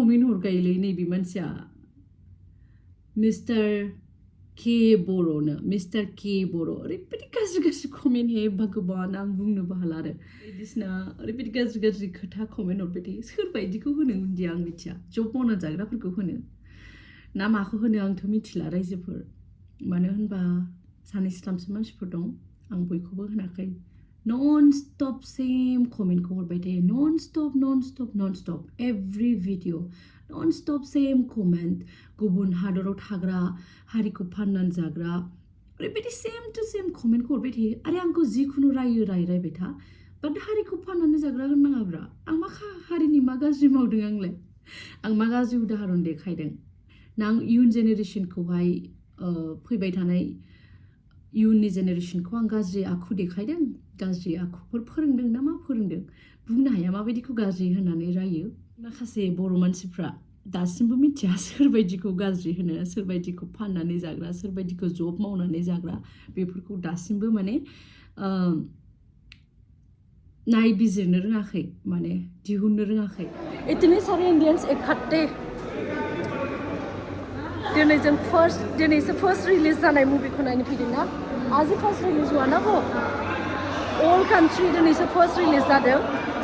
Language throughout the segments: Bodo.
कमेन्ट हरगायोलै नैबे मानसिया मिस्टार के बर'नो मिस्टार के बर' ओरैबायदि गाज्रि कमेन्ट हे भगवान आं बुंनोबो हाला आरो बायदिसिना ओरैबायदि गाज्रि खोथा कमेन्ट हरबाय थायो सोरबायदिखौ होनो मिथिया आं मिथिया जब मावना जाग्राफोरखौ होनो ना माखौ होनो आंथ' मिथिला रायजोफोर मानो होनबा सानै साथामसो मानसिफोर दं आं बयखौबो होनाखै नन स्टप सेम कमेन्टखौ हरबाय थायो non stop every video non stop same comment गुबुन हादराव थाग्रा हारिखौ फाननानै जाग्रा ओरैबायदि सेम टु सेम कमेन्टखौ हरबाय थायो आरो आंखौ जिखुनु रायबाय था बाट हारिखौ फाननानै जाग्रा होननाङाब्रा आं मा हारिनि मा गाज्रि मावदों आंलाय आं मा गाज्रि उदाहरन देखायदों ना आं इयुन जेनेरेसनखौहाय फैबाय थानाय इयुननि जेनेरेसनखौ आं गाज्रि आखु देखायदों गाज्रि आखुफोर फोरोंदों ना मा फोरोंदों बुंनो हाया माबायदिखौ गाज्रि होननानै रायो माखासे बर' मानसिफ्रा दासिमबो मिथिया सोरबायदिखौ गाज्रि होनो सोरबायदिखौ फाननानै जाग्रा सोरबायदिखौ जब मावनानै जाग्रा बेफोरखौ दासिमबो माने नायबिजिरनो रोङाखै माने दिहुननो रोङाखै इतने सारे इंडियंस इकट्ठे दिनैसो फार्स्ट रिलिज जानाय मुभिखौ नायनो फैदों ना आज फार्स्ट रिलिज हुआ ना वो अल कान्ट्रि दिनैसो फार्स्ट रिलिज जादों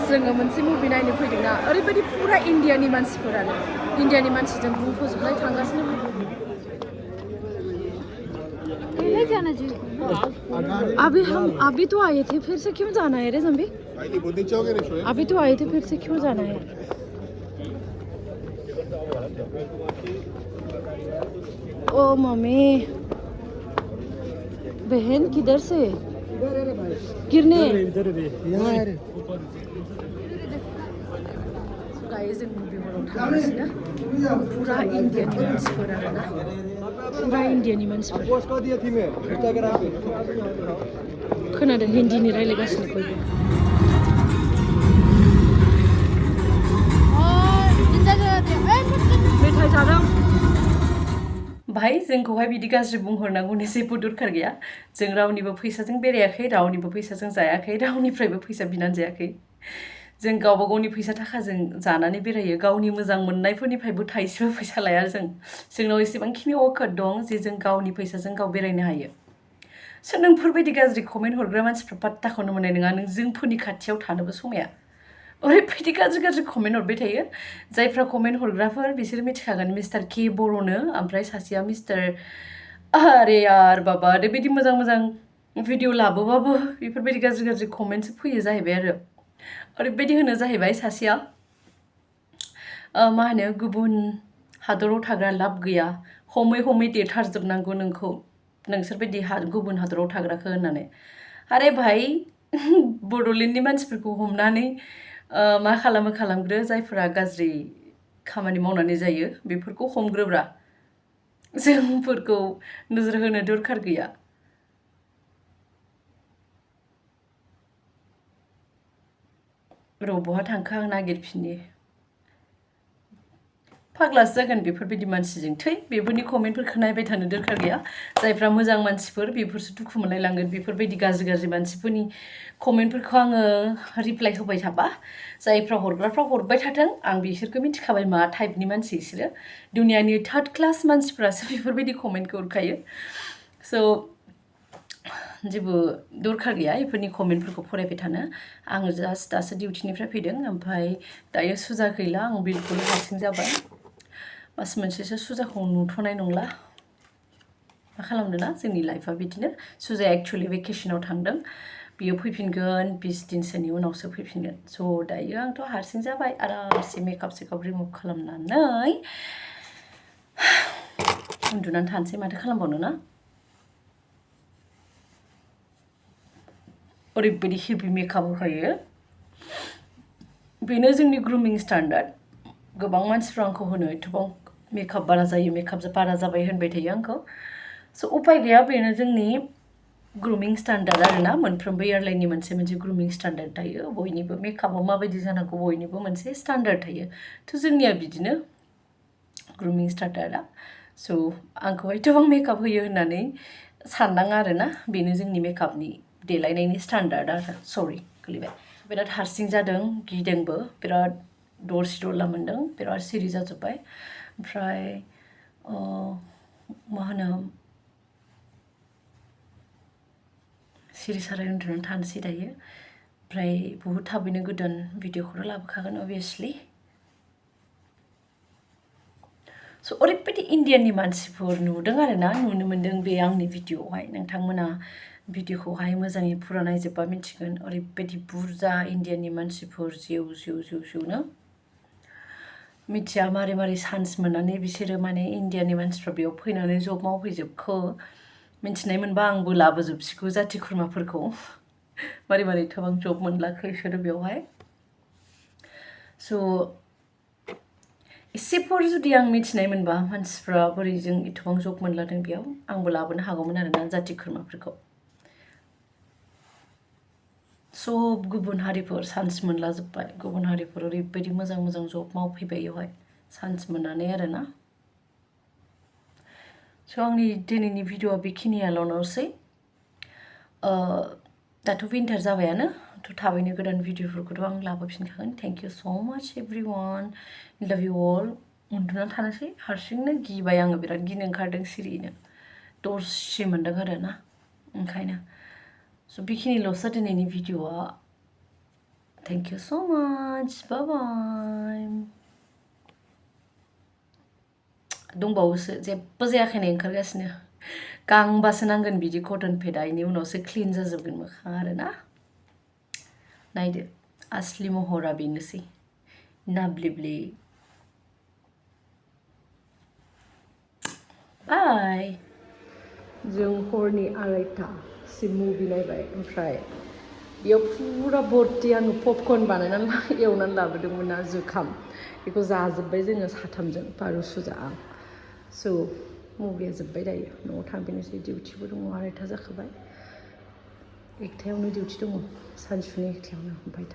जोङो मोनसे मुभि नायनो फैदों ना ओरैबायदि फुरा इन्डियानि मानसिफोरानो इंडिया मानसिजों बुंफबजोबनाय थांगासिनो अभी तो आए थे फिर से क्यों जाना है रे जम्बी अभी तो आए थे फिर से क्यों जाना है ओ मम्मी बहन किधर से गिरने जों मुभि हलाव थांगासिनो पुरा इन्डियानि मानसिफोर आरोना पुरा इन्डियानि मानसिफोर खोनादों हिन्दीनि रायलायगासिनो बयबो मेथाइ जादों भाई जोंखौहाय बिदि गाज्रि बुंहरनांगौनि जेबो दरखार गैया जों रावनिबो फैसाजों बेरायाखै रावनिबो फैसाजों जायाखै रावनिफ्रायबो फैसा बिनानै जायाखै जों गावबा गावनि फैसा थाखाजों जानानै बेरायो गावनि मोजां मोननायफोरनिफ्रायबो थाइसेबो फैसा लाया जोंनाव एसेबांखिनि अकात दं जे जों गावनि फैसाजों गाव बेरायनो हायो सो नोंफोरबायदि गाज्रि कमेन्ट हरग्रा मानसिफ्रा पात्ताखौनो मोननाय नङा नों जोंफोरनि खाथियाव थानोबो समाया ओरैबायदि गाज्रि कमेन्ट हरबाय थायो जायफ्रा कमेन्ट हरग्राफोर बिसोर मिथिखागोन मिस्टार के बर'नो ओमफ्राय सासेया मिस्टार आरे यार बाबा ओरैबायदि मोजां भिडिअ लाबोबाबो बेफोरबायदि गाज्रि कमेन्टसो फैयो जाहैबाय आरो ओरैबायदि होनो जाहैबाय सासेया मा होनो गुबुन हादराव थाग्रा लाब गैया हमै देथारजोबनांगौ नोंखौ नोंसोरबायदि गुबुन हादराव थाग्राखौ होननानै आरे भाई बड'लेण्डनि मानसिफोरखौ हमनानै मा खालामग्रो जायफोरा गाज्रि खामानि मावनानै जायो बेफोरखौ हमग्रोब्रा जोंफोरखौ नोजोर होनो दरखार गैया र' बहा थांखो आं नागिरफिननि फाग्लासो जागोन बेफोरबायदि मानसिजों थै बेफोरनि कमेन्टफोरखौ नायबाय थानो दरखार गैया जायफ्रा मोजां मानसिफोर बेफोरसो दुखु मोनलायलांगोन बेफोरबायदि गाज्रि मानसिफोरनि कमेन्टफोरखौ आङो रिप्लाइ होबाय थाबा जायफ्रा हरग्राफ्रा हरबाय थाथों आं बिसोरखौ मिथिखाबाय मा टाइपनि मानसि बिसोरो दुनियानि थार्ड क्लास मानसिफ्रासो बेफोरबायदि कमेन्टखौ हरखायो स' जेबो दरखार गैया बेफोरनि कमेन्टफोरखौ फरायबाय थानो आङो जास्ट दासो डिउटिनिफ्राय फैदों ओमफ्राय दायो सुजा गैला आं बिलकुल हारसिं जाबाय मास मोनसेसो सुजाखौ नुथ'नाय नंला मा खालामनो ना जोंनि लाइफआ बिदिनो सुजाया एक्चुवेलि भेकेसनाव थांदों बियो फैफिनगोन 20 दिनसोनि उनावसो फैफिनगोन स' दायो आंथ' हारसिं जाबाय आरामसे मेकआप रिमुभ खालामनानै उन्दुनानै थानोसै माथो खालामबावनो ना ओरैबायदि हेभि मेकआप होखायो बेनो जोंनि ग्रुमिं स्टान्डार्ड गोबां मानसिफ्रा आंखौ होनो एथबां मेकआप बारा जायो मेकआप बारा जाबाय होनबाय थायो आंखौ स' उपाय गैया बेनो जोंनि ग्रुमिं स्टान्डार्ड आरोना मोनफ्रोमबो एयारलाइननि मोनसे ग्रुमिं स्टान्डार्ड थायो बयनिबो मेकआपआ माबायदि जानांगौ बयनिबो मोनसे स्टान्डार्ड थायो थ' जोंनिया बिदिनो ग्रुमिं स्टान्डार्डआ स' आंखौहाय एथबां मेकआप होयो होननानै साननाङा आरोना बेनो जोंनि मेकआपनि देलायनायनि स्टान्डार्ड आरो सरि गोलैबाय बिराद हारसिं जादों गिदोंबो बिराद दरसि दरला मोन्दों बिराद सिरि जाजोब्बाय ओमफ्राय मा होनो सिरि साराय उन्दुनानै थानोसै दायो ओमफ्राय बहुद थाबैनो गोदान भिडिअखौनो लाबोखागोन अभियासलि स' ओरैबायदि इण्डियाननि मानसिफोर नुदों आरो ना नुनो मोन्दों बे आंनि भिडिअआवहाय नोंथांमोना भिडिअखौहाय मोजाङै फुरा नायजोब्बा मिथिगोन ओरैबायदि बुरजा इण्डियाननि मानसिफोर जिउनो मिथिया मारै मारै चान्स मोननानै बिसोरो माने इण्डियानि मानसिफ्रा बेयाव फैनानै जब मावफैजोबखो मिथिनाय मोनबा आंबो लाबोजोबसिगौ जाथि खुरमाफोरखौ मारै मारै एथबां जब मोनलाखो बिसोरो बेवहाय स' एसेफोर जुदि आं मिथिनाय मोनबा मानसिफ्रा बोरै जों एथबां जब मोनलादों बेयाव आंबो लाबोनो हागौमोन आरोना जाथि खुरमाफोरखौ सब गुबुन हारिफोर चान्स मोनलाजोब्बाय गुबुन हारिफोर ओरैबायदि मोजां मोजां जब मावफैबाय बेवहाय चान्स मोननानै आरोना स' आंनि दिनैनि भिडिअआ बेखिनियाल'नोसै दाथ' विन्टार जाबायानो थ' थाबैनो गोदान भिडिअफोरखौथ' आं लाबोफिनखागोन थेंक इउ स' माच एभ्रिवान लाभ इउ अल उन्दुना थानोसै हारसिंनो गिबाय आङो बिराद गिनो ओंखारदों सिरिनो दरसि मोन्दों आरोना ओंखायनो स' बेखिनिल'सो दिनैनि भिडिअआ थेंक इउ स' माच बाय बाय दंबावोसो जेबो जायाखै नै ओंखारगासिनो गांबासो नांगोन बिदि कटन पेडआ इनि उनावसो क्लिन जाजोबगोन मोखाङा आरोना नायदो आसलि महरा बेनोसै नाब्लिब्लि बाय जों हरनि 2:30सिम मुभि नायबाय ओमफ्राय बेयाव फुरा भर्ति आङो पपकर्न बानायनानै एवनानै लाबोदोंमोन ना जुखाम बेखौ जाजोब्बाय जोङो साथामजों बारु सुजा आं स' मुभिया जोब्बाय दायो न'आव थांफिनोसै डिउटिबो दङ 2:30 जाखाबाय 1:00 डिउटि दङ सानसुनि 1:00 ओमफ्राय